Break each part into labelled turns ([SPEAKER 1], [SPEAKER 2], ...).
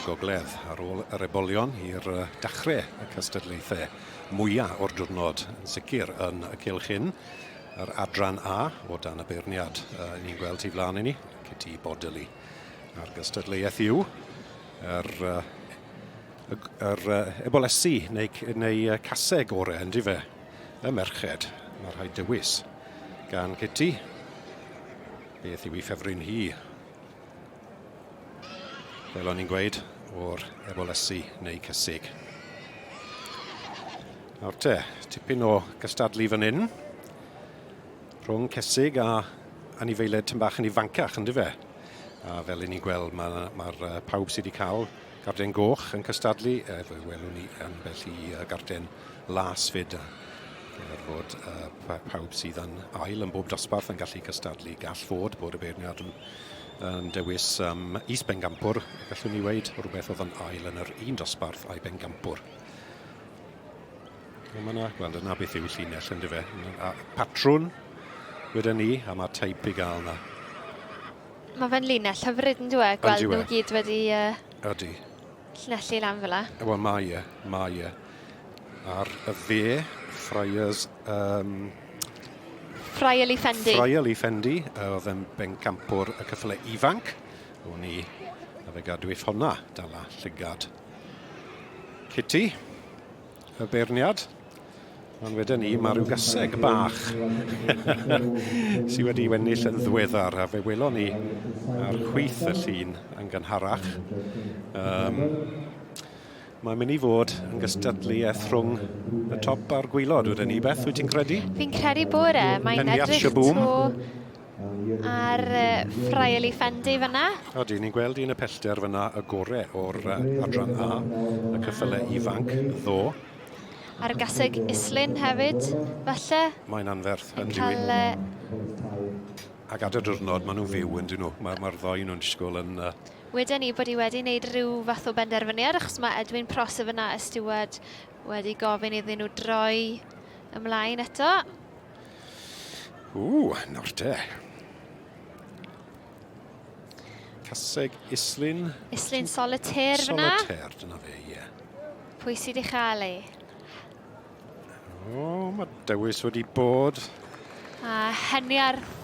[SPEAKER 1] i'r gogledd ar ôl yr ebolion i'r dachrau y cystadlaethau mwyaf o'r diwrnod yn sicr yn y cylch hyn. Yr adran A o dan y beirniad uh, ni'n gweld tu flaen i ni, Kitty Bodily. A'r gystadleuaeth yw yr, uh, yr uh, ebolesi neu, neu caseg orau, ynddi fe? Y merched, mae rhaid dewis gan Kitty. Beth yw ei ffefryn hi? Fel o'n i'n gweud, o'r ebolesu neu cysig. Nawr te, tipyn o gystadlu fan hyn. Rhwng cesig a anifeiliaid tyn bach yn ifancach, ynddi fe? A fel i ni'n gweld, mae'r ma, ma pawb sydd wedi cael garden goch yn cystadlu, e, fe welwn ni ambell i garden las fyd. Er fod uh, pawb sydd yn ail yn bob dosbarth yn gallu cystadlu, gall fod bod y beirniad yn, yn dewis um, is-bengampwr, gallwn ni weid rhywbeth oedd yn ail yn yr un dosbarth a'i bengampwr. Mae yna, wel, dyna beth yw llinell yn dyfe. A patrwn wedyn ni, a mae teip i gael yna.
[SPEAKER 2] Mae fe'n linell hyfryd yn dweud, gweld nhw gyd wedi... Uh...
[SPEAKER 1] Ydy.
[SPEAKER 2] Llinellu lan fel 'a.
[SPEAKER 1] Wel mae e, mae e. Ar y dde, Friars... Um,
[SPEAKER 2] Friarly Fendi.
[SPEAKER 1] Friarly Fendi, oedd yn bencampwr y cyffyle ifanc. O'n i, a fe gadwith honna, dala llygad. Kitty, y beirniad. Ond wedyn ni, mae rhyw gaseg bach sydd wedi wennill yn ddiweddar, a fe welon ni ar chwith y llun yn gynharach. Um, mae'n mynd i fod yn gystadleuaeth rhwng y top a'r gwylod, wedyn ni. Beth, wyt ti'n credu?
[SPEAKER 2] Fi'n credu bod e. Mae'n edrych to ar uh, Friarly Fendi fyna.
[SPEAKER 1] Odi, ni'n gweld un y pellter fyna y gore o'r uh, adran A, y cyffyle ifanc ddo.
[SPEAKER 2] A'r gaseg Islyn hefyd, falle.
[SPEAKER 1] Mae'n anferth, yn diwy. Cael, uh... Ac ar y diwrnod, maen nhw'n fyw yn dyn nhw. Mae'r ma ddoi nhw'n disgwyl yn... Uh...
[SPEAKER 2] Weden ni bod hi wedi wneud rhyw fath o benderfyniad, achos mae Edwin Prosser fyna, y steward, wedi gofyn iddyn nhw droi ymlaen eto.
[SPEAKER 1] Ww, nawr te. Caseg Islyn.
[SPEAKER 2] Islyn Solitaire fyna.
[SPEAKER 1] Solitaire, dyna fe, ie. Yeah.
[SPEAKER 2] Pwy sydd wedi chael ei?
[SPEAKER 1] O, mae dewis wedi bod.
[SPEAKER 2] A Heniarth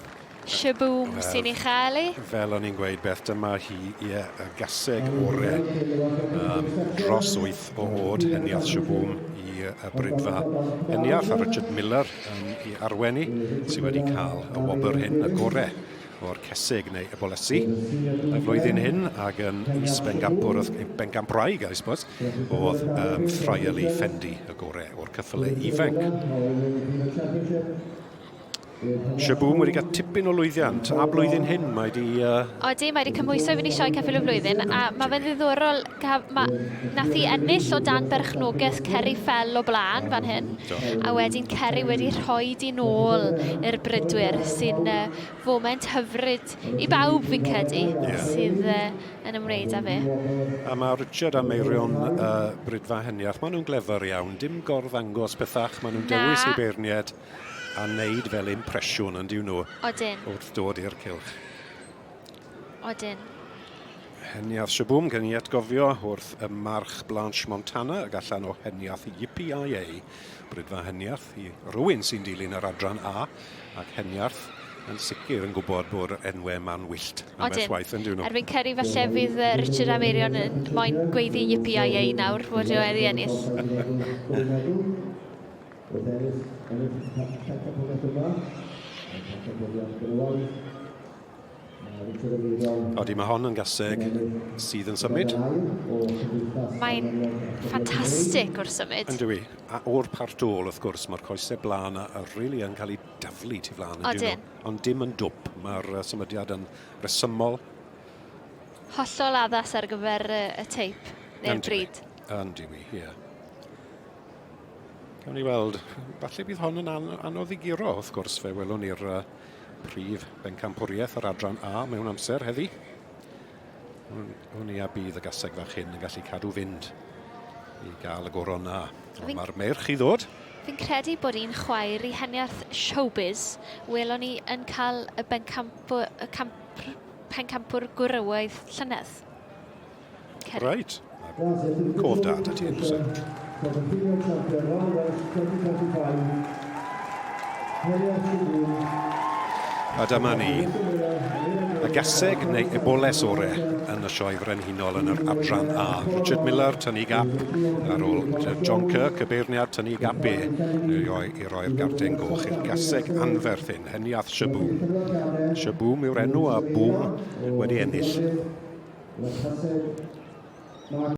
[SPEAKER 2] Shaboom sy'n ei chael ei.
[SPEAKER 1] Fel o'n i'n gweud, Beth, dyma hi, ie, y gaseg ore um, dros 8 o oed, Heniarth Shaboom i y brydfa Heniarth a Richard Miller um, i arwen i, sydd wedi cael y wobr hyn, y gore o'r cesig neu y bolesi y flwyddyn hyn ac yn is-bengampwr, bengampwraig, I suppose, oedd um, Friarly Fendi y gore o'r cyffyle ifanc. Shaboom wedi cael tipyn o lwyddiant, a blwyddyn hyn mae di... Uh...
[SPEAKER 2] Odi, mae wedi cymhwyso i fynd i sioe ceffyl y flwyddyn, a mae fe'n ddiddorol, ma, nath i ennill o dan berchnogaeth Kerry Fell o blaen fan hyn, Do. a wedyn Kerry wedi rhoi di nôl i'r brydwyr, sy'n uh, foment hyfryd i bawb fi'n credu, yeah. sydd uh, yn ymwneud â fe.
[SPEAKER 1] A mae Richard a Meirion uh, Brydfa Heniarth, maen nhw'n glefer iawn, dim gorddangos pethach, maen nhw'n dewis eu beirniaid, a wneud fel impresiwn yn nhw
[SPEAKER 2] Odyn.
[SPEAKER 1] wrth dod i'r cylch.
[SPEAKER 2] Odyn.
[SPEAKER 1] Heniath Shaboom, gen i atgofio wrth y march Blanche Montana ag allan o Heniath Yippee-I-A. Brydfa Heniath i rywun sy'n dilyn yr adran A ac Heniarth yn sicr yn gwybod bod yr enwau ma'n wyllt ambell waith yn nhw.
[SPEAKER 2] Erbyn ceri falle fydd Richard a Meirion yn moyn gweiddi Yippee-I-A nawr fod o wedi ennill.
[SPEAKER 3] Wrth ennill, ennill y pencampwriaeth yma, y pencampwriaeth benywaidd,
[SPEAKER 1] Odi, mae hon yn gaseg sydd yn symud.
[SPEAKER 2] Mae'n ffantastig wrth symud.
[SPEAKER 1] Yn dwi. A o'r part ôl, wrth gwrs, mae'r coesau blaen a, a really yn cael ei daflu tu flaen.
[SPEAKER 2] Odyn.
[SPEAKER 1] Ond dim yn dwp. Mae'r symudiad yn resymol.
[SPEAKER 2] Hollol addas ar gyfer y teip neu'r bryd.
[SPEAKER 1] Yn dwi, ie. Yeah. Gawn ni weld. Falle bydd hon yn an anodd i guro, wrth gwrs. Fe welwn ni'r uh, prif bencampwriaeth yr adran A mewn amser heddi. Hwn i a bydd y gaseg fach hyn yn gallu cadw fynd i gael y goron na. Ond mae'r meirch i ddod.
[SPEAKER 2] Fi'n credu bod un chwaer i heniarth showbiz welon ni yn cael y bencampwr, y camp, pencampwr gwrywaidd llynedd. Kerry.
[SPEAKER 1] Reit. Cof da da ti, so. A dyma ni, y gaseg neu eboles ore yn y sioe frenhinol yn yr adran A. Richard Miller, tynnu gap, ar ôl John Kirk, y beirniad, tynnu gap B, i roi, i roi'r garden goch i'r gaseg anferth hyn, Heniath Shaboom. Shaboom yw'r enw a Boom wedi ennill.